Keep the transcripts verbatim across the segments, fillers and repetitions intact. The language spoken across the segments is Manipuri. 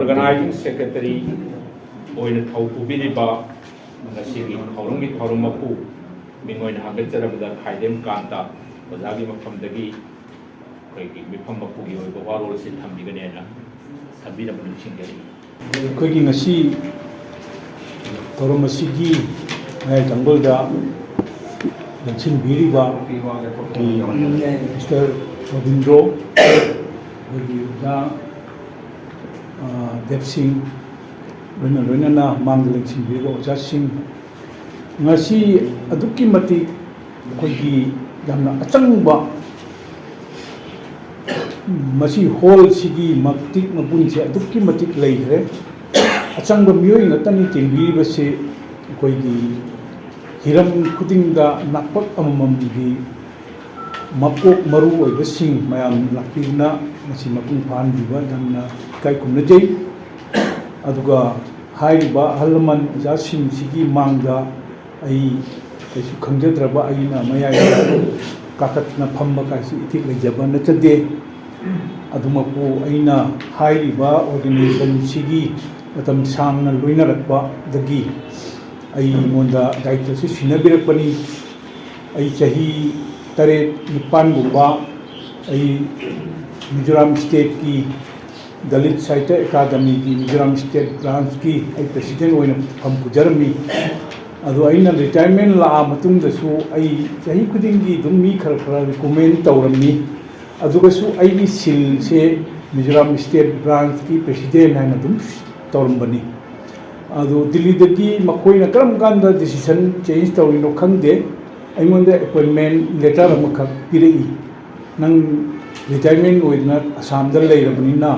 Organizing Secretary ꯑꯣꯏꯅ ꯊꯧ ꯄꯨꯕꯤꯔꯤꯕ ꯉꯁꯤꯒꯤ ꯊꯧꯔꯝꯒꯤ ꯊꯧꯔꯝ ꯃꯄꯨ, ꯃꯤꯡ ꯑꯣꯏꯅ ꯍꯥꯞꯀꯠꯆꯔꯕꯗ ꯈꯥꯏꯗꯦꯝ ꯀꯥꯟꯇ ꯑꯣꯖꯥꯒꯤ ꯃꯐꯝꯗꯒꯤ ꯑꯩꯈꯣꯏꯒꯤ ꯃꯤꯐꯝ ꯃꯄꯨꯒꯤ ꯑꯣꯏꯕ ꯋꯥꯔꯣꯜ ꯑꯁꯤ ꯊꯝꯕꯤꯒꯅꯦꯅ ꯊꯝꯕꯤꯅꯕ ꯅꯤꯡꯁꯤꯡꯖꯔꯤ꯫ ꯑꯩꯈꯣꯏꯒꯤ ꯉꯁꯤ ꯊꯧꯔꯝ ꯑꯁꯤꯒꯤ ꯃꯌꯥꯏ ꯊꯪꯕꯗ ꯂꯦꯡꯁꯤꯟꯕꯤꯔꯤꯕ ꯑꯩꯈꯣꯏꯒꯤ ꯃꯤꯁꯇꯔ ꯔꯣꯕꯤꯟꯗ꯭ꯔꯣ, ꯑꯩꯈꯣꯏꯒꯤ ꯑꯣꯖꯥ, ꯑ, ꯗꯦꯕꯁꯤꯡ, ꯂꯣꯏꯅ ꯂꯣꯏꯅꯅ ꯃꯥꯡꯗ ꯂꯦꯡꯁꯤꯟꯕꯤꯔꯤꯕ ꯑꯣꯖꯥꯁꯤꯡ, ꯉꯁꯤ ꯑꯗꯨꯛꯀꯤ ꯃꯇꯤꯛ ꯑꯩꯈꯣꯏꯒꯤ ꯌꯥꯝꯅ ꯑꯆꯪꯕ, ꯃꯁꯤ ꯍꯣꯜꯁꯤꯒꯤ ꯃꯇꯤꯛ ꯃꯒꯨꯟꯁꯦ ꯑꯗꯨꯛꯀꯤ ꯃꯇꯤꯛ ꯂꯩꯈ꯭ꯔꯦ꯫ ꯑꯆꯪꯕ ꯃꯤꯑꯣꯏ ꯉꯥꯛꯇꯅꯤ ꯇꯦꯡꯕꯤꯔꯤꯕꯁꯤ꯫ ꯑꯩꯈꯣꯏꯒꯤ ꯍꯤꯔꯝ ꯈꯨꯗꯤꯡꯗ ꯅꯥꯛꯄꯛ ꯑꯃꯃꯝꯒꯤ ꯃꯀꯣꯛ ꯃꯔꯨ ꯑꯣꯏꯕꯁꯤꯡ ꯃꯌꯥꯝ ꯂꯥꯛꯄꯤꯗꯨꯅ ꯃꯁꯤ ꯃꯄꯨꯡ ꯐꯥꯍꯟꯕꯤꯕ ꯌꯥꯝꯅ ꯏꯀꯥꯏ ꯈꯨꯝꯅꯖꯩ꯫ ꯑꯗꯨꯒ ꯍꯥꯏꯔꯤꯕ ꯑꯍꯜ ꯂꯃꯟ ꯑꯣꯖꯥꯁꯤꯡꯁꯤꯒꯤ ꯃꯥꯡꯗ ꯑꯩ ꯀꯩꯁꯨ ꯈꯪꯖꯗ꯭ꯔꯕ ꯑꯩꯅ ꯃꯌꯥꯏꯗ ꯀꯥꯈꯠꯇꯅ ꯐꯝꯕ ꯀꯥꯏꯁꯤ ꯏꯊꯤꯛ ꯂꯩꯖꯕ ꯅꯠꯆꯗꯦ꯫ ꯑꯗꯨꯃꯛꯄꯨ ꯑꯩꯅ ꯍꯥꯏꯔꯤꯕ ꯑꯣꯔꯒꯅꯥꯏꯖꯦꯁꯟꯁꯤꯒꯤ ꯃꯇꯝ ꯁꯥꯡꯅ ꯂꯣꯏꯅꯔꯛꯄꯗꯒꯤ ꯑꯩꯉꯣꯟꯗ ꯗꯥꯏꯇ꯭ꯋꯁꯤ ꯁꯤꯟꯅꯕꯤꯔꯛꯄꯅꯤ꯫ ꯑꯩ ꯆꯍꯤ ꯇꯔꯦꯠ ꯅꯤꯄꯥꯟꯒꯨꯝꯕ ꯑꯩ ꯃꯤꯖꯣꯔꯥꯝ ꯁ꯭ꯇꯦꯠꯀꯤ ꯗꯂꯤꯠ ꯁꯥꯍꯤꯇ꯭ꯌ ꯑꯦꯀꯥꯗꯃꯤꯒꯤ ꯃꯤꯖꯣꯔꯥꯝ ꯁ꯭ꯇꯦꯠ ꯕ꯭ꯔꯥꯟꯁꯀꯤ ꯑꯩ ꯄ꯭ꯔꯦꯁꯤꯗꯦꯟ ꯑꯣꯏꯅ ꯐꯝ ꯄꯨꯖꯔꯝꯃꯤ꯫ ꯑꯗꯣ ꯑꯩꯅ ꯔꯤꯇꯥꯌꯔꯃꯦꯟ ꯂꯥꯛꯑ ꯃꯇꯨꯡꯗꯁꯨ ꯑꯩ ꯆꯍꯤ ꯈꯨꯗꯤꯡꯒꯤ ꯑꯗꯨꯝ ꯃꯤ ꯈꯔ ꯈꯔ ꯔꯤꯀꯣꯃꯦꯟ ꯇꯧꯔꯝꯃꯤ꯫ ꯑꯗꯨꯒꯁꯨ ꯑꯩꯒꯤ ꯁꯤꯜꯁꯦ ꯃꯤꯖꯣꯔꯥꯝ ꯁ꯭ꯇꯦꯠ ꯕ꯭ꯔꯥꯟꯁꯀꯤ ꯄ꯭ꯔꯦꯁꯤꯗꯦꯟ ꯍꯥꯏꯅ ꯑꯗꯨꯝ ꯇꯧꯔꯝꯕꯅꯤ꯫ ꯑꯗꯨ ꯗꯤꯜꯂꯤꯗꯒꯤ ꯃꯈꯣꯏꯅ ꯀꯔꯝ ꯀꯥꯟꯗ ꯗꯤꯁꯤꯁꯟ ꯆꯦꯟꯖ ꯇꯧꯔꯤꯅꯣ ꯈꯪꯗꯦ, ꯑꯩꯉꯣꯟꯗ ꯑꯦꯄꯣꯏꯟꯃꯦꯟ ꯂꯦꯇꯔ ꯑꯃꯈꯛ ꯄꯤꯔꯛꯏ꯫ "ꯅꯪ ꯔꯤꯇꯥꯌꯔꯃꯦꯟ ꯑꯣꯏꯗꯅ ꯑꯁꯥꯝꯗ ꯂꯩꯔꯕꯅꯤꯅ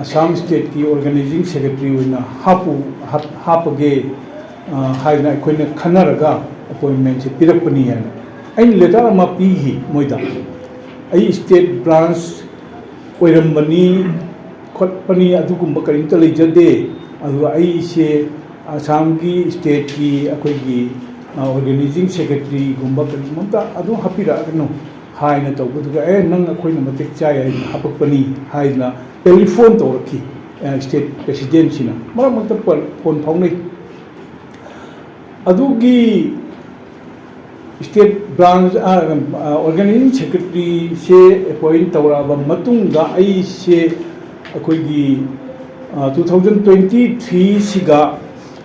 ꯑꯁꯥꯝ ꯁ꯭ꯇꯦꯠꯀꯤ ꯑꯣꯔꯒꯅꯥꯏꯖꯤꯡ ꯁꯦꯀ꯭ꯔꯦꯇꯔꯤ ꯑꯣꯏꯅ ꯍꯥꯞꯄꯨ, ꯍꯥꯞ-, ꯍꯥꯞꯄꯒꯦ", ꯑ, ꯍꯥꯏꯗꯅ ꯑꯩꯈꯣꯏꯅ ꯈꯟꯅꯔꯒ ꯑꯦꯄꯣꯏꯟꯃꯦꯟꯁꯦ ꯄꯤꯔꯛꯄꯅꯤ ꯍꯥꯏꯅ꯫ ꯑꯩꯅ ꯂꯦꯇꯔ ꯑꯃ ꯄꯤꯈꯤ ꯃꯣꯏꯗ, "ꯑꯩ ꯁ꯭ꯇꯦꯠ ꯕ꯭ꯔꯥꯟꯁ ꯑꯣꯏꯔꯝꯕꯅꯤ, ꯈꯣꯠꯄꯅꯤ, ꯑꯗꯨꯒꯨꯝꯕ ꯀꯔꯤꯝꯇ ꯂꯩꯖꯗꯦ꯫ ꯑꯗꯨꯒ ꯑꯩꯁꯦ ꯑꯁꯥꯝꯒꯤ ꯁ꯭ꯇꯦꯠꯀꯤ ꯑꯩꯈꯣꯏꯒꯤ, ꯑ, ꯑꯣꯔꯒꯅꯥꯏꯖꯤꯡ ꯁꯦꯀ꯭ꯔꯦꯇꯔꯤꯒꯨꯝꯕ ꯀꯔꯤꯒꯨꯝꯕ ꯑꯝꯇ ꯑꯗꯨꯝ ꯍꯥꯞꯄꯤꯔꯛꯑꯒꯅꯨ" ꯍꯥꯏꯅ ꯇꯧꯕꯗꯨꯒ, "ꯑꯦ, ꯅꯪ ꯑꯩꯈꯣꯏꯅ ꯃꯇꯤꯛ ꯆꯥꯏ ꯍꯥꯏꯅ ꯍꯥꯄꯛꯄꯅꯤ" ꯍꯥꯏꯗꯅ ꯇꯦꯂꯤꯐꯣꯟ ꯇꯧꯔꯛꯈꯤ꯫ ꯁ꯭ꯇꯦꯠ ꯄ꯭ꯔꯦꯁꯤꯗꯦꯟꯁꯤꯅ ꯃꯔꯛ ꯃꯔꯛꯇ ꯐꯣꯟ ꯐꯥꯎꯅꯩ꯫ ꯑꯗꯨꯒꯤ ꯁ꯭ꯇꯦꯠ ꯕ꯭ꯔꯥꯟꯁ ꯑꯣꯔꯒꯅꯥꯏꯖꯤꯡ ꯁꯦꯀ꯭ꯔꯦꯇꯔꯤꯁꯦ ꯑꯦꯄꯣꯏꯟ ꯇꯧꯔꯛꯑꯕ ꯃꯇꯨꯡꯗ ꯑꯩꯁꯦ ꯑꯩꯈꯣꯏꯒꯤ ꯇꯨ ꯊꯥꯎꯖꯟ ꯇ꯭ꯋꯦꯟꯇꯤ ꯊ꯭ꯔꯤꯁꯤꯒ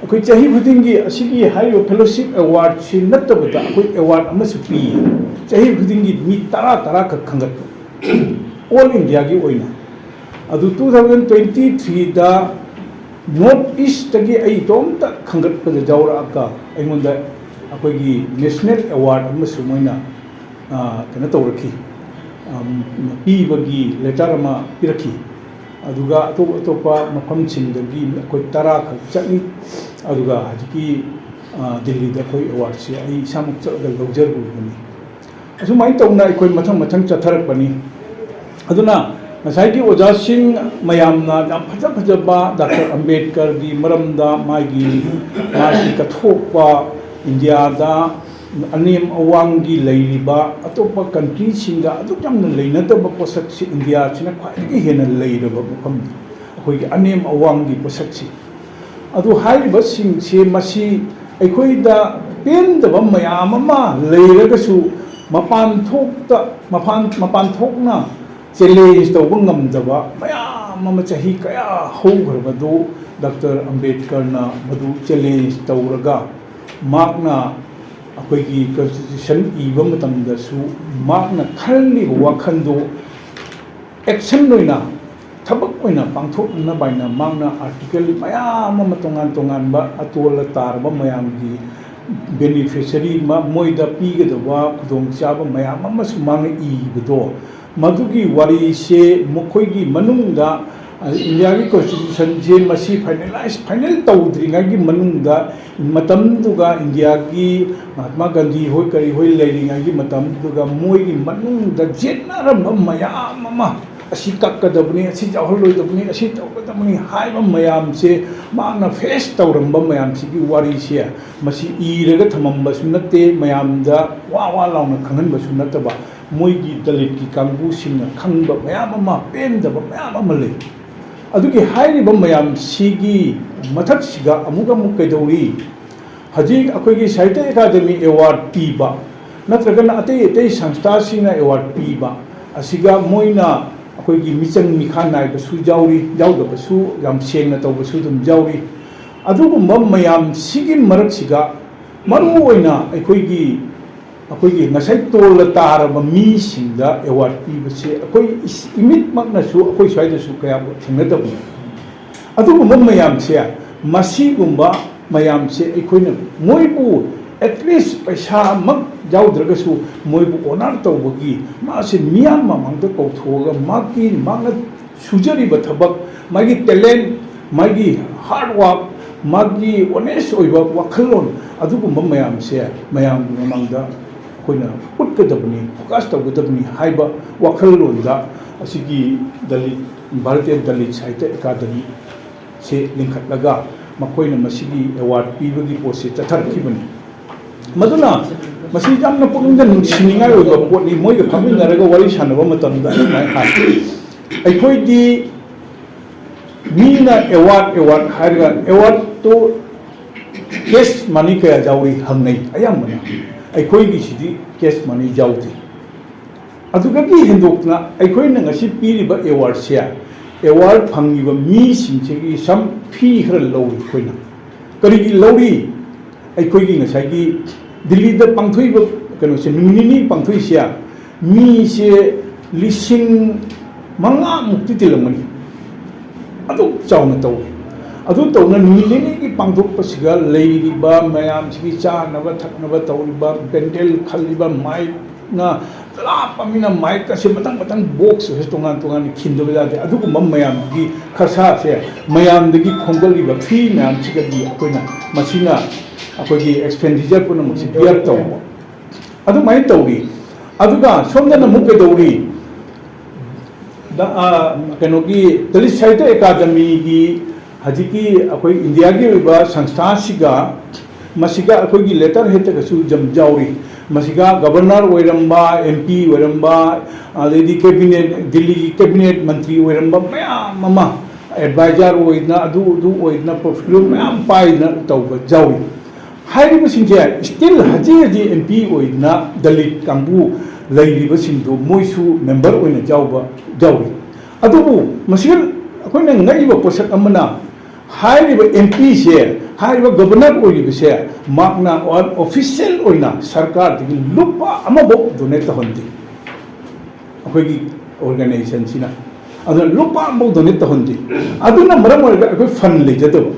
ꯑꯩꯈꯣꯏ ꯆꯍꯤ ꯈꯨꯗꯤꯡꯒꯤ ꯑꯁꯤꯒꯤ ꯍꯥꯏꯔꯤꯕ ꯐꯦꯂꯣꯁꯤꯞ ꯑꯦꯋꯥꯔꯗꯁꯤ ꯅꯠꯇꯕꯗ ꯑꯩꯈꯣꯏ ꯑꯦꯋꯥꯔꯗ ꯑꯃꯁꯨ ꯄꯤ꯫ ꯆꯍꯤ ꯈꯨꯗꯤꯡꯒꯤ ꯃꯤ ꯇꯔꯥ ꯇꯔꯥꯈꯛ ꯈꯟꯒꯠꯄ, ꯑꯣꯜ ꯏꯟꯗꯤꯌꯥꯒꯤ ꯑꯣꯏꯅ꯫ ꯑꯗꯨ ꯇꯨ ꯊꯥꯎꯖꯟ ꯇ꯭ꯋꯦꯟꯇꯤ ꯊ꯭ꯔꯤꯗ ꯅꯣꯔꯠ ꯏꯁꯇꯒꯤ ꯑꯩ ꯏꯇꯣꯝꯇ ꯈꯟꯒꯠꯄꯗ ꯌꯥꯎꯔꯛꯑꯒ ꯑꯩꯉꯣꯟꯗ ꯑꯩꯈꯣꯏꯒꯤ ꯅꯦꯁꯅꯦꯜ ꯑꯦꯋꯥꯔꯗ ꯑꯃꯁꯨ ꯃꯣꯏꯅ ꯀꯩꯅꯣ ꯇꯧꯔꯛꯈꯤ, ꯄꯤꯕꯒꯤ ꯂꯦꯇꯔ ꯑꯃ ꯄꯤꯔꯛꯈꯤ꯫ ꯑꯗꯨꯒ ꯑꯇꯣꯞ ꯑꯇꯣꯞꯄ ꯃꯐꯝꯁꯤꯡꯗꯒꯤ ꯑꯩꯈꯣꯏ ꯇꯔꯥꯈꯛ ꯆꯠꯂꯤ꯫ ꯑꯗꯨꯒ ꯍꯧꯖꯤꯛꯀꯤ ꯗꯤꯜꯂꯤꯗ ꯑꯩꯈꯣꯏ ꯑꯦꯋꯥꯔꯗꯁꯦ ꯑꯩ ꯏꯁꯥꯃꯛ ꯆꯠꯂꯒ ꯂꯧꯖꯔꯨꯕꯅꯤ꯫ ꯑꯁꯨꯃꯥꯏꯅ ꯇꯧꯅ ꯑꯩꯈꯣꯏ ꯃꯊꯪ ꯃꯊꯪ ꯆꯠꯊꯔꯛꯄꯅꯤ꯫ ꯑꯗꯨꯅ ꯉꯁꯥꯏꯒꯤ ꯑꯣꯖꯥꯁꯤꯡ ꯃꯌꯥꯝꯅ ꯌꯥꯝ ꯐꯖ ꯐꯖꯕ ꯗꯥꯛꯇꯔ ꯑꯝꯕꯦꯗꯀꯔꯒꯤ ꯃꯔꯝꯗ, ꯃꯥꯒꯤ, ꯃꯥꯒꯤ ꯀꯠꯊꯣꯛꯄ, ꯏꯟꯗꯤꯌꯥꯗ ꯑꯅꯦꯝ ꯑꯋꯥꯡꯒꯤ ꯂꯩꯔꯤꯕ ꯑꯇꯣꯞꯄ ꯀꯟꯇ꯭ꯔꯤꯁꯤꯡꯒ ꯑꯗꯨꯛ ꯌꯥꯝꯅ ꯂꯩꯅꯗꯕ ꯄꯣꯠꯁꯛꯁꯤ ꯏꯟꯗꯤꯌꯥꯁꯤꯅ ꯈ꯭ꯋꯥꯏꯗꯒꯤ ꯍꯦꯟꯅ ꯂꯩꯔꯕ ꯃꯐꯝꯅꯤ, ꯑꯩꯈꯣꯏꯒꯤ ꯑꯅꯦꯝ ꯑꯋꯥꯡꯒꯤ ꯄꯣꯠꯁꯛꯁꯤ꯫ ꯑꯗꯨ ꯍꯥꯏꯔꯤꯕꯁꯤꯡꯁꯦ ꯃꯁꯤ ꯑꯩꯈꯣꯏꯗ ꯄꯦꯟꯗꯕ ꯃꯌꯥꯝ ꯑꯃ ꯂꯩꯔꯒꯁꯨ ꯃꯄꯥꯟ ꯊꯣꯛꯇ, ꯃꯄꯥꯟ, ꯃꯄꯥꯟ ꯊꯣꯛꯅ ꯆꯦꯂꯦꯟꯖ ꯇꯧꯕ ꯉꯝꯗꯕ ꯃꯌꯥꯝ ꯑꯃ ꯆꯍꯤ ꯀꯌꯥ ꯍꯧꯈ꯭ꯔꯕꯗꯨ ꯗꯥꯛꯇꯔ ꯑꯝꯕꯦꯗꯀꯔꯅ ꯃꯗꯨ ꯆꯦꯂꯦꯟꯖ ꯇꯧꯔꯒ ꯃꯍꯥꯛꯅ ꯑꯩꯈꯣꯏꯒꯤ ꯀꯟꯁꯇꯤꯇ꯭ꯌꯨꯁꯟ ꯏꯕ ꯃꯇꯝꯗꯁꯨ ꯃꯍꯥꯛꯅ ꯈꯜꯂꯤꯕ ꯋꯥꯈꯜꯗꯨ ꯑꯦꯛꯁꯟ ꯑꯣꯏꯅ, ꯊꯕꯛ ꯑꯣꯏꯅ ꯄꯥꯡꯊꯣꯛꯅꯅꯕ ꯍꯥꯏꯅ ꯃꯍꯥꯛꯅ ꯑꯥꯔꯇꯤꯀꯜ ꯃꯌꯥꯝ ꯑꯃ ꯇꯣꯉꯥꯟ ꯇꯣꯉꯥꯟꯕ ꯑꯇꯣꯜ ꯑꯇꯥꯔꯕ ꯃꯌꯥꯝꯒꯤ ꯕꯦꯅꯤꯐꯤꯁꯔꯤ ꯃ-, ꯃꯣꯏꯗ ꯄꯤꯒꯗꯕ ꯈꯨꯗꯣꯡꯆꯥꯕ ꯃꯌꯥꯝ ꯑꯃꯁꯨ ꯃꯥꯅ ꯏꯕꯗꯣ, ꯃꯗꯨꯒꯤ ꯋꯥꯔꯤꯁꯦ ꯃꯈꯣꯏꯒꯤ ꯃꯅꯨꯡꯗ, ꯑ, ꯏꯟꯗꯤꯌꯥꯒꯤ ꯀꯣꯟꯁꯇꯤꯇ꯭ꯌꯨꯁꯟꯁꯦ ꯃꯁꯤ ꯐꯥꯏꯅꯦꯂꯥꯏꯁ, ꯐꯥꯏꯅꯦꯜ ꯇꯧꯗ꯭ꯔꯤꯉꯩꯒꯤ ꯃꯅꯨꯡꯗ, ꯃꯇꯝꯗꯨꯒ ꯏꯟꯗꯤꯌꯥꯒꯤ ꯃꯍꯥꯠꯃꯥ ꯒꯥꯟꯙꯤ ꯍꯣꯏ ꯀꯔꯤ ꯍꯣꯏ ꯂꯩꯔꯤꯉꯩꯒꯤ ꯃꯇꯝꯗꯨꯒ ꯃꯣꯏꯒꯤ ꯃꯅꯨꯡꯗ ꯌꯦꯠꯅꯔꯝꯕ ꯃꯌꯥꯝ ꯑꯃ, ꯑꯁꯤ ꯀꯛꯀꯗꯕꯅꯤ, ꯑꯁꯤ ꯌꯥꯎꯍꯜꯂꯣꯏꯗꯕꯅꯤ, ꯑꯁꯤ ꯇꯧꯒꯗꯕꯅꯤ ꯍꯥꯏꯕ ꯃꯌꯥꯝꯁꯦ, ꯃꯍꯥꯛꯅ ꯐꯦꯁ ꯇꯧꯔꯝꯕ ꯃꯌꯥꯝꯁꯤꯒꯤ ꯋꯥꯔꯤꯁꯦ ꯃꯁꯤ ꯏꯔꯒ ꯊꯝꯃꯝꯕꯁꯨ ꯅꯠꯇꯦ, ꯃꯌꯥꯝꯗ ꯋꯥ ꯋꯥ ꯂꯥꯎꯅ ꯈꯪꯍꯟꯕꯁꯨ ꯅꯠꯇꯕ, ꯃꯣꯏꯒꯤ ꯗꯂꯤꯠꯀꯤ ꯀꯥꯡꯕꯨꯁꯤꯡꯅ ꯈꯪꯕ ꯃꯌꯥꯝ ꯑꯃ, ꯄꯦꯟꯗꯕ ꯃꯌꯥꯝ ꯑꯃ ꯂꯩ꯫ ꯑꯗꯨꯒꯤ ꯍꯥꯏꯔꯤꯕ ꯃꯌꯥꯝꯁꯤꯒꯤ ꯃꯊꯛꯁꯤꯗ ꯑꯃꯨꯛ ꯑꯃꯨꯛ ꯀꯩꯗꯧꯔꯤ? ꯍꯧꯖꯤꯛ ꯑꯩꯈꯣꯏꯒꯤ ꯁꯥꯍꯤꯇ꯭ꯌ ꯑꯦꯀꯥꯗꯃꯤ ꯑꯦꯋꯥꯔꯗ ꯄꯤꯕ, ꯅꯠꯇ꯭ꯔꯒꯅ ꯑꯇꯩ ꯑꯇꯩ ꯁꯪꯁꯊꯥꯁꯤꯡꯅ ꯑꯦꯋꯥꯔꯗ ꯄꯤꯕ ꯑꯁꯤꯒ ꯃꯣꯏꯅ ꯑꯩꯈꯣꯏꯒꯤ ꯃꯤꯆꯪ ꯃꯤꯈꯥ ꯅꯥꯏꯕꯁꯨ ꯌꯥꯎꯔꯤ, ꯌꯥꯎꯗꯕꯁꯨ ꯌꯥꯝ ꯁꯦꯡꯅ ꯇꯧꯕꯁꯨ ꯑꯗꯨꯝ ꯌꯥꯎꯔꯤ꯫ ꯑꯗꯨꯒꯨꯝꯕ ꯃꯌꯥꯝꯁꯤꯒꯤ ꯃꯔꯛꯁꯤꯗ ꯃꯔꯨꯑꯣꯏꯅ ꯑꯩꯈꯣꯏꯒꯤ ꯑꯩꯈꯣꯏꯒꯤ ꯉꯁꯥꯏ ꯇꯣꯜꯂ ꯇꯥꯔꯕ ꯃꯤꯁꯤꯡꯗ ꯑꯦꯋꯥꯔꯗ ꯄꯤꯕꯁꯦ ꯑꯩꯈꯣꯏ ꯏꯁ-, ꯏꯃꯤꯠꯃꯛꯅꯁꯨ ꯑꯩꯈꯣꯏ ꯁ꯭ꯋꯥꯏꯗꯁꯨ ꯀꯌꯥ ꯊꯦꯡꯅꯗꯕꯅꯤ꯫ ꯑꯗꯨꯒꯨꯝꯕ ꯃꯌꯥꯝꯁꯦ, ꯃꯁꯤꯒꯨꯝꯕ ꯃꯌꯥꯝꯁꯦ ꯑꯩꯈꯣꯏꯅ ꯃꯣꯏꯕꯨ at least ꯄꯩꯁꯥꯃꯛ ꯌꯥꯎꯗ꯭ꯔꯒꯁꯨ ꯃꯣꯏꯕꯨ ꯑꯣꯅꯔ ꯇꯧꯕꯒꯤ, ꯃꯥꯁꯦ ꯃꯤꯌꯥꯝ ꯃꯃꯥꯡꯗ ꯀꯧꯊꯣꯛꯑꯒ ꯃꯥꯒꯤ, ꯃꯥꯅ ꯁꯨꯖꯔꯤꯕ ꯊꯕꯛ, ꯃꯥꯒꯤ ꯇꯦꯂꯦꯟ, ꯃꯥꯒꯤ ꯍꯥꯔꯗ ꯋꯥꯔꯛ, ꯃꯥꯒꯤ ꯑꯣꯅꯦꯁ ꯑꯣꯏꯕ ꯋꯥꯈꯜꯂꯣꯟ, ꯑꯗꯨꯒꯨꯝꯕ ꯃꯌꯥꯝꯁꯦ ꯃꯌꯥꯝꯒꯤ ꯃꯃꯥꯡꯗ ꯑꯩꯈꯣꯏꯅ ꯎꯠꯀꯗꯕꯅꯤ, ꯐꯣꯀꯁ ꯇꯧꯒꯗꯕꯅꯤ ꯍꯥꯏꯕ ꯋꯥꯈꯜꯂꯣꯟꯗ ꯑꯁꯤꯒꯤ ꯗꯂꯤꯠ, ꯚꯥꯔꯇꯤꯌꯥ ꯗꯂꯤꯠ ꯁꯥꯍꯤꯇ꯭ꯌ ꯑꯦꯀꯥꯗꯃꯤꯁꯦ ꯂꯤꯡꯈꯠꯂꯒ ꯃꯈꯣꯏꯅ ꯃꯁꯤꯒꯤ ꯑꯦꯋꯥꯔꯗ ꯄꯤꯕꯒꯤ ꯄꯣꯠꯁꯦ ꯆꯠꯊꯔꯛꯈꯤꯕꯅꯤ꯫ ꯃꯗꯨꯅ ꯃꯁꯤ ꯌꯥꯝꯅ ꯄꯨꯛꯅꯤꯡꯗ ꯅꯨꯡꯁꯤꯅꯤꯡꯉꯥꯏ ꯑꯣꯏꯕ ꯄꯣꯠꯅꯤ꯫ ꯃꯣꯏꯒ ꯐꯝꯃꯤꯟꯅꯔꯒ ꯋꯥꯔꯤ ꯁꯥꯟꯅꯕ ꯃꯇꯝꯗ ꯑꯁꯨꯃꯥꯏꯅ ꯍꯥꯏ, "ꯑꯩꯈꯣꯏꯗꯤ ꯃꯤꯅ ꯑꯦꯋꯥꯔꯗ, ꯑꯦꯋꯥꯔꯗ ꯍꯥꯏꯔꯒ ꯑꯦꯋꯥꯔꯗꯇꯨ ꯀꯦꯁ ꯃꯅꯤ ꯀꯌꯥ ꯌꯥꯎꯔꯤ ꯍꯪꯅꯩ ꯑꯌꯥꯝꯕꯅ꯫ ꯑꯩꯈꯣꯏꯒꯤꯁꯤꯗꯤ ꯀꯦꯁ ꯃꯅꯤ ꯌꯥꯎꯗꯦ꯫ ꯑꯗꯨꯗꯒꯤ ꯍꯦꯟꯗꯣꯛꯇꯅ ꯑꯩꯈꯣꯏꯅ ꯉꯁꯤ ꯄꯤꯔꯤꯕ ꯑꯦꯋꯥꯔꯗꯁꯦ, ꯑꯦꯋꯥꯔꯗ ꯐꯪꯉꯤꯕ ꯃꯤꯁꯤꯡꯁꯤꯒꯤ ꯁꯝ ꯐꯤ ꯈꯔ ꯂꯧꯏ ꯑꯩꯈꯣꯏꯅ꯫ ꯀꯔꯤꯒꯤ ꯂꯧꯔꯤ? ꯑꯩꯈꯣꯏꯒꯤ ꯉꯁꯥꯏꯒꯤ ꯗꯤꯜꯂꯤꯗ ꯄꯥꯡꯊꯣꯛꯏꯕ ꯀꯩꯅꯣꯁꯦ, ꯅꯨꯃꯤꯠ ꯅꯤꯅꯤ ꯄꯥꯡꯊꯣꯛꯏꯁꯦ, ꯃꯤꯁꯦ ꯂꯤꯁꯤꯡ ꯃꯉꯥꯃꯨꯛꯇꯤ ꯇꯤꯜꯂꯝꯒꯅꯤ꯫ ꯑꯗꯨꯛ ꯆꯥꯎꯅ ꯇꯧꯏ꯫ ꯑꯗꯨ ꯇꯧꯅ ꯅꯨꯃꯤꯠ ꯅꯤꯅꯤꯒꯤ ꯄꯥꯡꯊꯣꯛꯄꯁꯤꯗ ꯂꯩꯔꯤꯕ ꯃꯌꯥꯝꯁꯤꯒꯤ ꯆꯥꯅꯕ ꯊꯛꯅꯕ ꯇꯧꯔꯤꯕ, ꯄꯦꯟꯗꯦꯜ ꯈꯜꯂꯤꯕ, ꯃꯥꯏꯛꯅ ꯂꯥꯞꯄ ꯃꯤꯅ ꯃꯥꯏꯛ ꯑꯁꯤ ꯃꯊꯪ ꯃꯊꯪ ꯕꯣꯛꯁ ꯑꯁꯤ ꯇꯣꯉꯥꯟ ꯇꯣꯉꯥꯟꯅ ꯈꯤꯟꯗꯕ ꯌꯥꯗꯦ꯫ ꯑꯗꯨꯒꯨꯝꯕ ꯃꯌꯥꯝꯒꯤ ꯈꯔꯁꯥꯁꯦ, ꯃꯌꯥꯝꯗꯒꯤ ꯈꯣꯝꯒꯠꯂꯤꯕ ꯐꯤ ꯃꯌꯥꯝꯁꯤꯗꯒꯤ ꯑꯩꯈꯣꯏꯅ, ꯃꯁꯤꯅ ꯑꯩꯈꯣꯏꯒꯤ ꯑꯦꯛꯁꯄꯦꯟꯗꯤꯆꯔ ꯄꯨꯝꯅꯃꯛꯁꯤ ꯕꯤꯌꯔ ꯇꯧꯕ꯫ ꯑꯗꯨꯃꯥꯏꯅ ꯇꯧꯔꯤ꯫ ꯑꯗꯨꯒ ꯁꯣꯝꯗꯅ ꯑꯃꯨꯛ ꯀꯩꯗꯧꯔꯤ? ꯗ-, ꯑ, ꯀꯩꯅꯣꯒꯤ ꯗꯂꯤꯠ ꯁꯥꯍꯤꯇ꯭ꯌ ꯑꯦꯀꯥꯗꯃꯤꯒꯤ ꯍꯧꯖꯤꯛꯀꯤ ꯑꯩꯈꯣꯏ ꯏꯟꯗꯤꯌꯥꯒꯤ ꯑꯣꯏꯕ ꯁꯪꯁꯊꯥꯁꯤꯒ ꯃꯁꯤꯒ ꯑꯩꯈꯣꯏꯒꯤ ꯂꯦꯇꯔ ꯍꯦꯠꯇꯒꯁꯨ ꯌꯥꯝ ꯌꯥꯎꯔꯤ꯫ ꯃꯁꯤꯒ ꯒꯕꯔꯅꯔ ꯑꯣꯏꯔꯝꯕ, ꯑꯦꯝ ꯄꯤ ꯑꯣꯏꯔꯝꯕ, ꯑꯗꯩꯗꯤ ꯀꯦꯕꯤꯅꯦꯠ, ꯗꯤꯜꯂꯤꯒꯤ ꯀꯦꯕꯤꯅꯦꯠ ꯃꯟꯇ꯭ꯔꯤ ꯑꯣꯏꯔꯝꯕ ꯃꯌꯥꯝ ꯑꯃ, ꯑꯦꯗꯚꯥꯏꯖꯔ ꯑꯣꯏꯗꯅ, ꯑꯗꯨ ꯑꯗꯨ ꯑꯣꯏꯗꯅ, ꯄꯣꯔꯠꯐꯣꯂꯤꯑꯣ ꯃꯌꯥꯝ ꯄꯥꯏꯗꯅ ꯇꯧꯕ ꯌꯥꯎꯏ꯫ ꯍꯥꯏꯔꯤꯕꯁꯤꯡꯁꯦ ꯁ꯭ꯇꯤꯜ ꯍꯧꯖꯤꯛ ꯍꯧꯖꯤꯛ ꯑꯦꯝ ꯄꯤ ꯑꯣꯏꯗꯅ ꯗꯂꯤꯠ ꯀꯥꯡꯕꯨ ꯂꯩꯔꯤꯕꯁꯤꯡꯗꯣ ꯃꯣꯏꯁꯨ ꯃꯦꯝꯕꯔ ꯑꯣꯏꯅ ꯌꯥꯎꯕ ꯌꯥꯎꯏ꯫ ꯑꯗꯨꯕꯨ ꯃꯁꯤꯗ ꯑꯩꯈꯣꯏꯅ ꯉꯛꯏꯕ ꯄꯣꯠꯁꯛ ꯑꯃꯅ, ꯍꯥꯏꯔꯤꯕ ꯑꯦꯝ ꯄꯤꯁꯦ, ꯍꯥꯏꯔꯤꯕ ꯒꯕꯔꯅꯔ ꯑꯣꯏꯔꯤꯕꯁꯦ, ꯃꯍꯥꯛꯅ ꯑꯣꯐꯤꯁꯤꯌꯦꯜ ꯑꯣꯏꯅ ꯁꯔꯀꯥꯔꯗꯒꯤ ꯂꯨꯄꯥ ꯑꯃꯐꯥꯎ ꯗꯣꯅꯦꯠ ꯇꯧꯍꯟꯗꯦ꯫ ꯑꯩꯈꯣꯏꯒꯤ ꯑꯣꯔꯒꯅꯥꯏꯖꯦꯁꯟꯁꯤꯅ ꯑꯗꯨꯅ ꯂꯨꯄꯥ ꯑꯃꯐꯥꯎ ꯗꯣꯅꯦꯠ ꯇꯧꯍꯟꯗꯦ꯫ ꯑꯗꯨꯅ ꯃꯔꯝ ꯑꯣꯏꯔꯒ ꯑꯩꯈꯣꯏ ꯐꯟ ꯂꯩꯖꯗꯕ,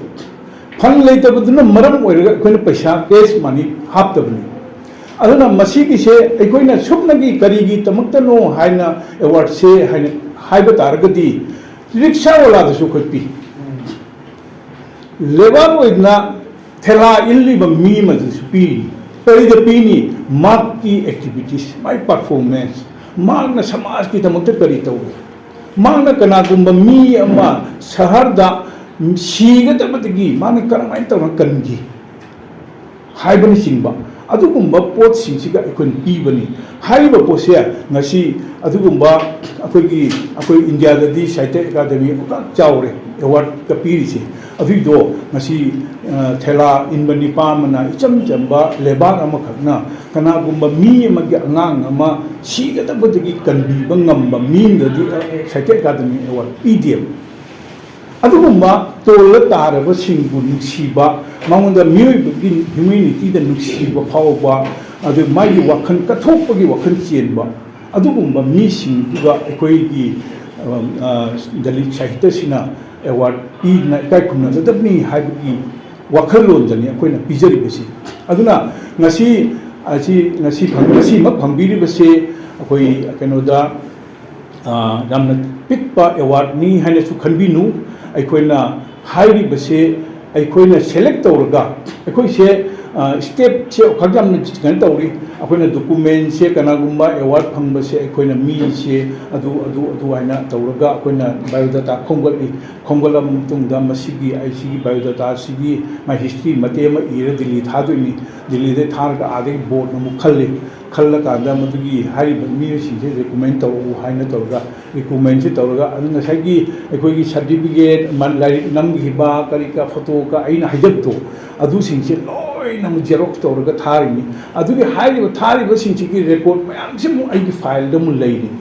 ꯐꯟ ꯂꯩꯇꯕꯗꯨꯅ ꯃꯔꯝ ꯑꯣꯏꯔꯒ ꯑꯩꯈꯣꯏꯅ ꯄꯩꯁꯥ, ꯀꯦꯁ ꯃꯅꯤ ꯍꯥꯞꯇꯕꯅꯤ꯫ ꯑꯗꯨꯅ ꯃꯁꯤꯒꯤꯁꯦ ꯑꯩꯈꯣꯏꯅ ꯁꯨꯞꯅꯒꯤ ꯀꯔꯤꯒꯤꯗꯃꯛꯇꯅꯣ ꯍꯥꯏꯅ ꯑꯦꯋꯥꯔꯗꯁꯦ ꯍꯥꯏꯅ ꯍꯥꯏꯕ ꯇꯥꯔꯒꯗꯤ, ꯔꯤꯛꯁꯥ ꯋꯥꯂꯥꯗꯁꯨ ꯑꯩꯈꯣꯏ ꯄꯤ, ꯂꯦꯕꯔ ꯑꯣꯏꯗꯅ ꯊꯦꯂꯥ ꯏꯜꯂꯤꯕ ꯃꯤ ꯑꯃꯗꯁꯨ ꯄꯤꯔꯤ꯫ ꯀꯔꯤꯗ ꯄꯤꯅꯤ? ꯃꯍꯥꯛꯀꯤ ꯑꯦꯛꯇꯤꯚꯤꯇꯤꯁ, ꯃꯥꯒꯤ ꯄꯔꯐꯣꯔꯃꯦꯟꯁ, ꯃꯍꯥꯛꯅ ꯁꯃꯥꯖꯀꯤꯗꯃꯛꯇ ꯀꯔꯤ ꯇꯧꯔꯤ, ꯃꯍꯥꯛꯅ ꯀꯅꯥꯒꯨꯝꯕ ꯃꯤ ꯑꯃ ꯁꯍꯔꯗ ꯁꯤꯒꯗꯕꯗꯒꯤ ꯃꯥꯅ ꯀꯔꯝꯍꯥꯏꯅ ꯇꯧꯔꯒ ꯀꯟꯈꯤ ꯍꯥꯏꯕꯅꯆꯤꯡꯕ ꯑꯗꯨꯒꯨꯝꯕ ꯄꯣꯠꯁꯤꯡꯁꯤꯒ ꯑꯩꯈꯣꯏꯅ ꯄꯤꯕꯅꯤ꯫ ꯍꯥꯏꯔꯤꯕ ꯄꯣꯠꯁꯦ ꯉꯁꯤ ꯑꯗꯨꯒꯨꯝꯕ ꯑꯩꯈꯣꯏꯒꯤ, ꯑꯩꯈꯣꯏ ꯏꯟꯗꯤꯌꯥꯗꯗꯤ ꯁꯥꯍꯤꯇ꯭ꯌ ꯑꯦꯀꯥꯗꯃꯤ ꯑꯃꯈꯛ ꯆꯥꯎꯔꯦ ꯑꯦꯋꯥꯔꯗꯀ ꯄꯤꯔꯤꯁꯦ꯫ ꯑꯗꯨꯏꯗꯣ ꯉꯁꯤ, ꯑ, ꯊꯦꯂꯥ ꯏꯟꯕ ꯅꯤꯄꯥ ꯑꯃꯅ, ꯏꯆꯝ ꯆꯝꯕ ꯂꯩꯕꯥꯛ ꯑꯃꯈꯛꯅ ꯀꯅꯥꯒꯨꯝꯕ ꯃꯤ ꯑꯃꯒꯤ ꯑꯉꯥꯡ ꯑꯃ ꯁꯤꯒꯗꯕꯗꯒꯤ ꯀꯟꯕꯤꯕ ꯉꯝꯕ ꯃꯤ ꯑꯃꯗꯗꯤ, ꯑ, ꯁꯥꯍꯤꯇ꯭ꯌ ꯑꯦꯀꯥꯗꯃꯤ ꯑꯦꯋꯥꯔꯗ ꯄꯤꯗꯦꯕ꯫ ꯑꯗꯨꯒꯨꯝꯕ ꯇꯣꯜꯂ ꯇꯥꯔꯕꯁꯤꯡꯕꯨ ꯅꯨꯡꯁꯤꯕ, ꯃꯉꯣꯟꯗ ꯃꯤꯑꯣꯏꯕꯒꯤ ꯍ꯭ꯌꯨꯃꯦꯅꯤꯇꯤꯗ ꯅꯨꯡꯁꯤꯕ ꯐꯥꯎꯕ, ꯑꯗꯨ ꯃꯥꯒꯤ ꯋꯥꯈꯜ ꯀꯠꯊꯣꯛꯄꯒꯤ ꯋꯥꯈꯜ ꯆꯦꯟꯕ, ꯑꯗꯨꯒꯨꯝꯕ ꯃꯤꯁꯤꯡꯗꯨꯒ ꯑꯩꯈꯣꯏꯒꯤ, ꯑ, ꯑ, ꯗꯂꯤꯠ ꯁꯥꯍꯤꯇ꯭ꯌꯁꯤꯅ ꯑꯦꯋꯥꯔꯗ ꯄꯤꯗꯨꯅ ꯏꯀꯥꯏ ꯈꯨꯝꯅꯒꯗꯕꯅꯤ ꯍꯥꯏꯕꯒꯤ ꯋꯥꯈꯜꯂꯣꯟꯗꯅꯤ ꯑꯩꯈꯣꯏꯅ ꯄꯤꯖꯔꯤꯕꯁꯤ꯫ ꯑꯗꯨꯅ ꯉꯁꯤ ꯑꯁꯤ, ꯉꯁꯤ ꯐꯪ-, ꯉꯁꯤꯃꯛ ꯐꯪꯕꯤꯔꯤꯕꯁꯤ ꯑꯩꯈꯣꯏ ꯀꯩꯅꯣꯗ, ꯑ, ꯌꯥꯝꯅ ꯄꯤꯛꯄ ꯑꯦꯋꯥꯔꯗꯅꯤ ꯍꯥꯏꯅꯁꯨ ꯈꯟꯕꯤꯅꯨ꯫ ꯑꯩꯈꯣꯏꯅ ꯍꯥꯏꯔꯤꯕꯁꯦ ꯑꯩꯈꯣꯏꯅ ꯁꯦꯂꯦꯛ ꯇꯧꯔꯒ, ꯑꯩꯈꯣꯏꯁꯦ, ꯁ꯭ꯇꯦꯞꯁꯦ ꯈꯛ ꯌꯥꯝꯅ ꯀꯩꯅꯣ ꯇꯧꯔꯤ꯫ ꯑꯩꯈꯣꯏꯅ ꯗꯣꯀꯨꯃꯦꯟꯁꯦ, ꯀꯅꯥꯒꯨꯝꯕ ꯑꯦꯋꯥꯔꯗ ꯐꯪꯕꯁꯦ ꯑꯩꯈꯣꯏꯅ ꯃꯤꯁꯦ ꯑꯗꯨ ꯑꯗꯨ ꯑꯗꯨ ꯍꯥꯏꯅ ꯇꯧꯔꯒ ꯑꯩꯈꯣꯏꯅ ꯕꯥꯏꯑꯣꯗꯥꯇꯥ ꯈꯣꯝꯒꯠꯂꯤ꯫ ꯈꯣꯝꯒꯠꯂꯕ ꯃꯇꯨꯡꯗ ꯃꯁꯤꯒꯤ, ꯑꯩ ꯁꯤꯒꯤ ꯕꯥꯏꯑꯣꯗꯥꯇꯥꯁꯤꯒꯤ ꯃꯥꯏ ꯍꯤꯁꯇ꯭ꯔꯤ ꯃꯇꯦꯛ ꯑꯃ ꯏꯔ ꯗꯤꯜꯂꯤ ꯊꯥꯗꯣꯏꯅꯤ꯫ ꯗꯤꯜꯂꯤꯗ ꯊꯥꯔꯒ ꯑꯥꯗꯒꯤ ꯕꯣꯔꯗ ꯑꯃꯨꯛ ꯈꯜꯂꯤ꯫ ꯈꯜꯂꯀꯥꯟꯗ ꯃꯗꯨꯒꯤ ꯍꯥꯏꯔꯤꯕ ꯃꯤꯑꯣꯏꯁꯤꯡꯁꯦ ꯔꯤꯀꯃꯦꯟ ꯇꯧꯔꯛꯎ ꯍꯥꯏꯅ ꯇꯧꯔꯒ, ꯔꯤꯀꯃꯦꯟꯁꯦ ꯇꯧꯔꯒ, ꯑꯗꯨ ꯉꯁꯥꯏꯒꯤ ꯑꯩꯈꯣꯏꯒꯤ ꯁꯥꯔꯇꯤꯐꯤꯀꯦꯠ, ꯂꯥꯏꯔꯤꯛ ꯅꯝꯈꯤꯕ, ꯀꯔꯤ ꯀꯔꯥ, ꯐꯣꯇꯣꯒ ꯑꯩꯅ ꯍꯥꯏꯖꯕꯗꯣ, ꯑꯗꯨꯁꯤꯡꯁꯦ ꯂꯣꯏꯅ ꯑꯃꯨꯛ ꯖꯦꯔꯣꯛꯁ ꯇꯧꯔꯒ ꯊꯥꯔꯤꯅꯤ꯫ ꯑꯗꯨꯒꯤ ꯍꯥꯏꯔꯤꯕ, ꯊꯥꯔꯤꯕꯁꯤꯡꯁꯤꯒꯤ ꯔꯦꯀꯣꯔꯗ ꯃꯌꯥꯝꯁꯤ ꯑꯃꯨꯛ ꯑꯩꯒꯤ ꯐꯥꯏꯜꯗ ꯑꯃꯨꯛ ꯂꯩꯔꯤꯅꯤ꯫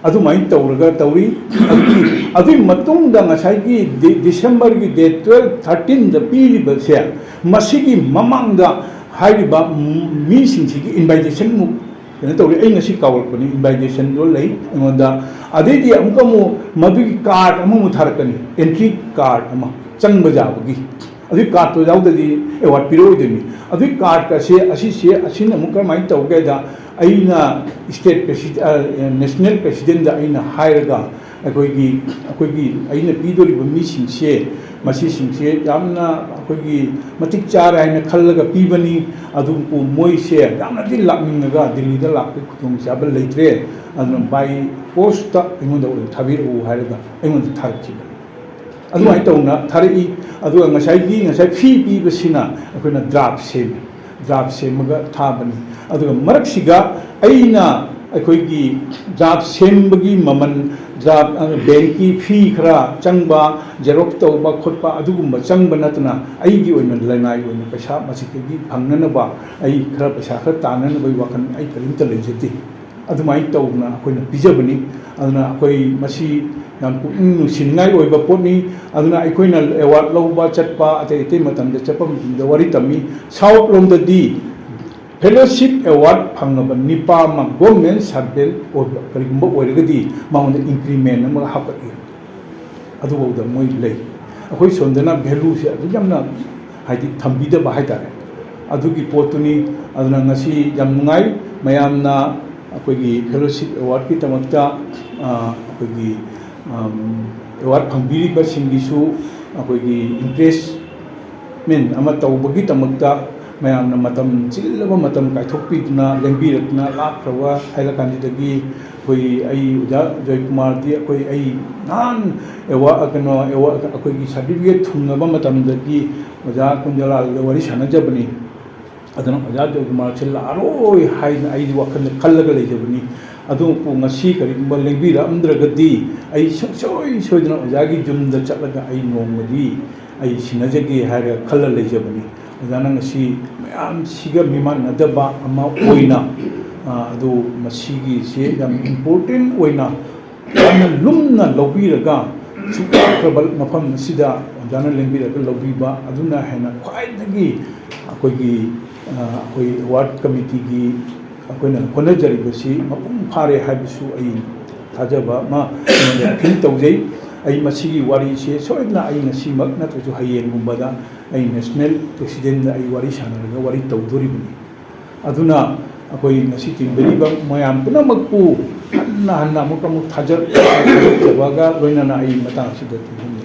ꯑꯗꯨꯃꯥꯏꯅ ꯇꯧꯔꯒ ꯇꯧꯔꯤ꯫ ꯑꯗꯨꯒꯤ, ꯑꯗꯨꯒꯤ ꯃꯇꯨꯡꯗ ꯉꯁꯥꯏꯒꯤ ꯗꯤ-, ꯗꯤꯁꯦꯝꯕꯔꯒꯤ ꯗꯦꯠ ꯇꯨꯌꯦꯜꯐ, ꯊꯥꯔꯇꯤꯟꯗ ꯄꯤꯔꯤꯕꯁꯦ, ꯃꯁꯤꯒꯤ ꯃꯃꯥꯡꯗ ꯍꯥꯏꯔꯤꯕ ꯃꯤꯁꯤꯡꯁꯤꯒꯤ ꯏꯟꯚꯥꯏꯇꯦꯁꯟꯃꯨꯛ ꯀꯩꯅꯣ ꯇꯧꯔꯤ꯫ ꯑꯩ ꯉꯁꯤ ꯀꯥꯎꯔꯛꯄꯅꯤ, ꯏꯟꯚꯥꯏꯇꯦꯁꯟꯗꯣ ꯂꯩ ꯑꯩꯉꯣꯟꯗ꯫ ꯑꯗꯩꯗꯤ ꯑꯃꯨꯛꯀ ꯑꯃꯨꯛ ꯃꯗꯨꯒꯤ ꯀꯥꯔꯗ ꯑꯃꯃꯨꯛ ꯊꯥꯔꯛꯀꯅꯤ, ꯑꯦꯟꯇ꯭ꯔꯤ ꯀꯥꯔꯗ ꯑꯃ ꯆꯪꯕ ꯌꯥꯕꯒꯤ꯫ ꯑꯗꯨꯒꯤ ꯀꯥꯔꯗꯇꯣ ꯌꯥꯎꯗꯗꯤ ꯑꯦꯋꯥꯔꯗ ꯄꯤꯔꯛꯑꯣꯏꯗꯣꯏꯅꯤ꯫ ꯑꯗꯨꯒꯤ ꯀꯥꯔꯗꯀꯁꯦ ꯑꯁꯤꯁꯦ, ꯑꯁꯤꯅ ꯑꯃꯨꯛ ꯀꯔꯝꯍꯥꯏꯅ ꯇꯧꯒꯦꯗ, ꯑꯩꯅ ꯁ꯭ꯇꯦꯠ ꯄ꯭ꯔꯦꯁꯤ-, ꯑ, ꯅꯦꯁꯅꯦꯜ ꯄ꯭ꯔꯦꯁꯤꯗꯦꯟꯗ ꯑꯩꯅ ꯍꯥꯏꯔꯒ, ꯑꯩꯈꯣꯏꯒꯤ, ꯑꯩꯈꯣꯏꯒꯤ ꯑꯩꯅ ꯄꯤꯗꯣꯔꯤꯕ ꯃꯤꯁꯤꯡꯁꯦ, ꯃꯁꯤꯁꯤꯡꯁꯦ ꯌꯥꯝꯅ ꯑꯩꯈꯣꯏꯒꯤ ꯃꯇꯤꯛ ꯆꯥꯔꯦ ꯍꯥꯏꯅ ꯈꯜꯂꯒ ꯄꯤꯕꯅꯤ꯫ ꯑꯗꯨꯕꯨ ꯃꯣꯏꯁꯦ ꯌꯥꯝꯅꯗꯤ ꯂꯥꯛꯅꯤꯡꯉꯒ ꯗꯤꯜꯂꯤꯗ ꯂꯥꯛꯄꯒꯤ ꯈꯨꯗꯣꯡꯆꯥꯕ ꯂꯩꯇ꯭ꯔꯦ, ꯑꯗꯨꯅ by post ꯑꯩꯉꯣꯟꯗ ꯑꯣꯏꯅ ꯊꯥꯕꯤꯔꯛꯎ ꯍꯥꯏꯔꯒ ꯑꯩꯉꯣꯟꯗ ꯊꯥꯔꯛꯈꯤꯕꯅꯤ꯫ ꯑꯗꯨꯃꯥꯏꯅ ꯇꯧꯅ ꯊꯥꯔꯛꯏ꯫ ꯑꯗꯨꯒ ꯉꯁꯥꯏꯒꯤ, ꯉꯁꯥꯏ ꯐꯤ ꯄꯤꯕꯁꯤꯅ ꯑꯩꯈꯣꯏꯅ ꯗ꯭ꯔꯥꯐ ꯁꯦꯝꯃꯤ, ꯗ꯭ꯔꯥꯐ ꯁꯦꯝꯃꯒ ꯊꯥꯕꯅꯤ꯫ ꯑꯗꯨꯒ ꯃꯔꯛꯁꯤꯒ ꯑꯩꯅ ꯑꯩꯈꯣꯏꯒꯤ ꯗ꯭ꯔꯥꯐ ꯁꯦꯝꯕꯒꯤ ꯃꯃꯜ, ꯗ꯭ꯔꯥꯐ, ꯑ, ꯕꯦꯡꯀꯤ ꯐꯤ ꯈꯔ ꯆꯪꯕ, ꯖꯦꯔꯣꯛꯁ ꯇꯧꯕ ꯈꯣꯠꯄ ꯑꯗꯨꯒꯨꯝꯕ ꯆꯪꯕ ꯅꯠꯇꯅ ꯑꯩꯒꯤ ꯑꯣꯏꯅ ꯂꯅꯥꯏ ꯑꯣꯏꯅ ꯄꯩꯁꯥ ꯃꯁꯤꯗꯒꯤ ꯐꯪꯅꯅꯕ, ꯑꯩ ꯈꯔ ꯄꯩꯁꯥ ꯈꯔ ꯇꯥꯟꯅꯅꯕꯒꯤ ꯋꯥꯈꯜ ꯑꯩ ꯀꯔꯤꯝꯇ ꯂꯩꯖꯗꯦ꯫ ꯑꯗꯨꯃꯥꯏꯅ ꯇꯧꯗꯅ ꯑꯩꯈꯣꯏꯅ ꯄꯤꯖꯕꯅꯤ꯫ ꯑꯗꯨꯅ ꯑꯩꯈꯣꯏ ꯃꯁꯤ ꯌꯥꯝ ꯄꯨꯛꯅꯤꯡ ꯅꯨꯡꯁꯤꯅꯤꯡꯉꯥꯏ ꯑꯣꯏꯕ ꯄꯣꯠꯅꯤ꯫ ꯑꯗꯨꯅ ꯑꯩꯈꯣꯏꯅ ꯑꯦꯋꯥꯔꯗ ꯂꯧꯕ ꯆꯠꯄ, ꯑꯇꯩ ꯑꯇꯩ ꯃꯇꯝꯗ ꯆꯠꯄ ꯃꯇꯝꯗ ꯋꯥꯔꯤ ꯇꯝꯃꯤ꯫ ꯁꯥꯎꯠ ꯂꯣꯝꯗꯗꯤ ꯐꯦꯂꯣꯁꯤꯞ ꯑꯦꯋꯥꯔꯗ ꯐꯪꯉꯕ ꯅꯤꯄꯥ ꯑꯃ ꯒꯣꯔꯃꯦꯟ ꯁꯥꯔꯚꯦꯟ ꯑꯣꯏꯕ ꯀꯔꯤꯒꯨꯝꯕ ꯑꯣꯏꯔꯒꯗꯤ ꯃꯉꯣꯟꯗ ꯏꯟꯀ꯭ꯔꯤꯃꯦꯟ ꯑꯃꯒ ꯍꯥꯞꯀꯠꯂꯤ꯫ ꯑꯗꯨꯐꯥꯎꯗ ꯃꯣꯏ ꯂꯩ꯫ ꯑꯩꯈꯣꯏ ꯁꯣꯝꯗꯅ ꯚꯦꯂꯨꯁꯦ ꯑꯗꯨꯛ ꯌꯥꯝꯅ, ꯍꯥꯏꯗꯤ, ꯊꯝꯕꯤꯗꯕ ꯍꯥꯏꯇꯥꯔꯦ꯫ ꯑꯗꯨꯒꯤ ꯄꯣꯠꯇꯨꯅꯤ꯫ ꯑꯗꯨꯅ ꯉꯁꯤ ꯌꯥꯝ ꯅꯨꯡꯉꯥꯏ, ꯃꯌꯥꯝꯅ ꯑꯩꯈꯣꯏꯒꯤ ꯐꯦꯂꯣꯁꯤꯞ ꯑꯦꯋꯥꯔꯗꯀꯤꯗꯃꯛꯇ, ꯑ, ꯑꯩꯈꯣꯏꯒꯤ, ꯑꯝ, ꯑꯦꯋꯥꯔꯗ ꯐꯪꯕꯤꯔꯤꯕꯁꯤꯡꯒꯤꯁꯨ ꯑꯩꯈꯣꯏꯒꯤ ꯏꯟꯀꯔꯦꯖꯃꯦꯟ ꯑꯃ ꯇꯧꯕꯒꯤꯗꯃꯛꯇ ꯃꯌꯥꯝꯅ ꯃꯇꯝ ꯆꯤꯜꯂꯕ ꯃꯇꯝ ꯀꯥꯏꯊꯣꯛꯄꯤꯗꯨꯅ ꯂꯦꯡꯕꯤꯔꯛꯇꯨꯅ ꯂꯥꯛꯈ꯭ꯔꯕ ꯍꯥꯏꯔ ꯀꯥꯟꯁꯤꯗꯒꯤ ꯑꯩꯈꯣꯏ, ꯑꯩ ꯑꯣꯖꯥ ꯖꯣꯏꯀꯨꯃꯥꯔꯗꯤ ꯑꯩꯈꯣꯏ, ꯑꯩ ꯅꯍꯥꯟ ꯑꯦꯋꯥꯔ, ꯀꯩꯅꯣ, ꯑꯦꯋꯥꯔ, ꯑꯩꯈꯣꯏꯒꯤ ꯁꯥꯔꯇꯤꯐꯤꯀꯦꯠ ꯊꯨꯡꯅꯕ ꯃꯇꯝꯗꯒꯤ ꯑꯣꯖꯥ ꯀꯨꯟꯖꯂꯥꯜꯗ ꯋꯥꯔꯤ ꯁꯥꯟꯅꯖꯕꯅꯤ꯫ ꯑꯗꯨꯅ ꯑꯣꯖꯥ ꯖꯣꯏꯀꯨꯃꯥꯔꯁꯦ ꯂꯥꯛꯑꯔꯣꯏ ꯍꯥꯏꯅ ꯑꯩꯗꯤ ꯋꯥꯈꯜꯗ ꯈꯜꯂꯒ ꯂꯩꯖꯕꯅꯤ꯫ ꯑꯗꯨꯕꯨ ꯉꯁꯤ ꯀꯔꯤꯒꯨꯝꯕ ꯂꯦꯡꯕꯤꯔꯛꯑꯝꯗ꯭ꯔꯒꯗꯤ ꯑꯩ ꯁꯨꯡꯁꯣꯏ ꯁꯣꯏꯗꯅ ꯑꯣꯖꯥꯒꯤ ꯌꯨꯝꯗ ꯆꯠꯂꯒ ꯑꯩ ꯅꯣꯡꯃꯗꯤ ꯑꯩ ꯁꯤꯟꯅꯖꯒꯦ ꯍꯥꯏꯔꯒ ꯈꯜꯂ ꯂꯩꯖꯕꯅꯤ꯫ ꯑꯣꯖꯥꯅ ꯉꯁꯤ ꯃꯌꯥꯝꯁꯤꯒ ꯃꯤꯃꯥꯟꯅꯗꯕ ꯑꯃ ꯑꯣꯏꯅ, ꯑ, ꯑꯗꯨ ꯃꯁꯤꯒꯤꯁꯦ ꯌꯥꯝ important ꯑꯣꯏꯅ ꯌꯥꯝꯅ ꯂꯨꯝꯅ ꯂꯧꯕꯤꯔꯒ, ꯁꯨꯡꯀꯥꯈ꯭ꯔꯕ ꯃꯐꯝ ꯑꯁꯤꯗ ꯑꯣꯖꯥꯅ ꯂꯦꯡꯕꯤꯔꯒ ꯂꯧꯕꯤꯕ ꯑꯗꯨꯅ ꯍꯦꯟꯅ ꯈ꯭ꯋꯥꯏꯗꯒꯤ ꯑꯩꯈꯣꯏꯒꯤ, ꯑ, ꯑꯩꯈꯣꯏ ꯑꯦꯋꯥꯔꯗ ꯀꯃꯤꯇꯤꯒꯤ ꯑꯩꯈꯣꯏꯅ ꯍꯣꯠꯅꯖꯔꯤꯕꯁꯤ ꯃꯄꯨꯡ ꯐꯥꯔꯦ ꯍꯥꯏꯕꯁꯨ ꯑꯩ ꯊꯥꯖꯕ ꯑꯃ ꯑꯩꯉꯣꯟꯗ ꯐꯤꯜ ꯇꯧꯖꯩ꯫ ꯑꯩ ꯃꯁꯤꯒꯤ ꯋꯥꯔꯤꯁꯦ ꯁꯣꯏꯗꯅ ꯑꯩ ꯉꯁꯤꯃꯛ ꯅꯠꯇ꯭ꯔꯁꯨ ꯍꯌꯦꯡꯒꯨꯝꯕꯗ ꯑꯩ ꯅꯦꯁꯅꯦꯜ ꯄ꯭ꯔꯦꯁꯤꯗꯦꯟꯗ ꯑꯩ ꯋꯥꯔꯤ ꯁꯥꯟꯅꯔꯒ ꯋꯥꯔꯤ ꯇꯧꯗꯣꯔꯤꯕꯅꯤ꯫ ꯑꯗꯨꯅ ꯑꯩꯈꯣꯏ ꯉꯁꯤ ꯇꯤꯟꯕꯤꯔꯤꯕ ꯃꯌꯥꯝ ꯄꯨꯝꯅꯃꯛꯄꯨ ꯍꯟꯅ ꯍꯟꯅ ꯑꯃꯨꯛ ꯑꯃꯨꯛ ꯊꯥꯖ-, ꯊꯥꯖꯕꯒ ꯂꯣꯏꯅꯅ ꯑꯩ ꯃꯇꯥꯡ ꯑꯁꯤꯗ ꯇꯦꯟꯁꯤꯟꯖꯔꯤ꯫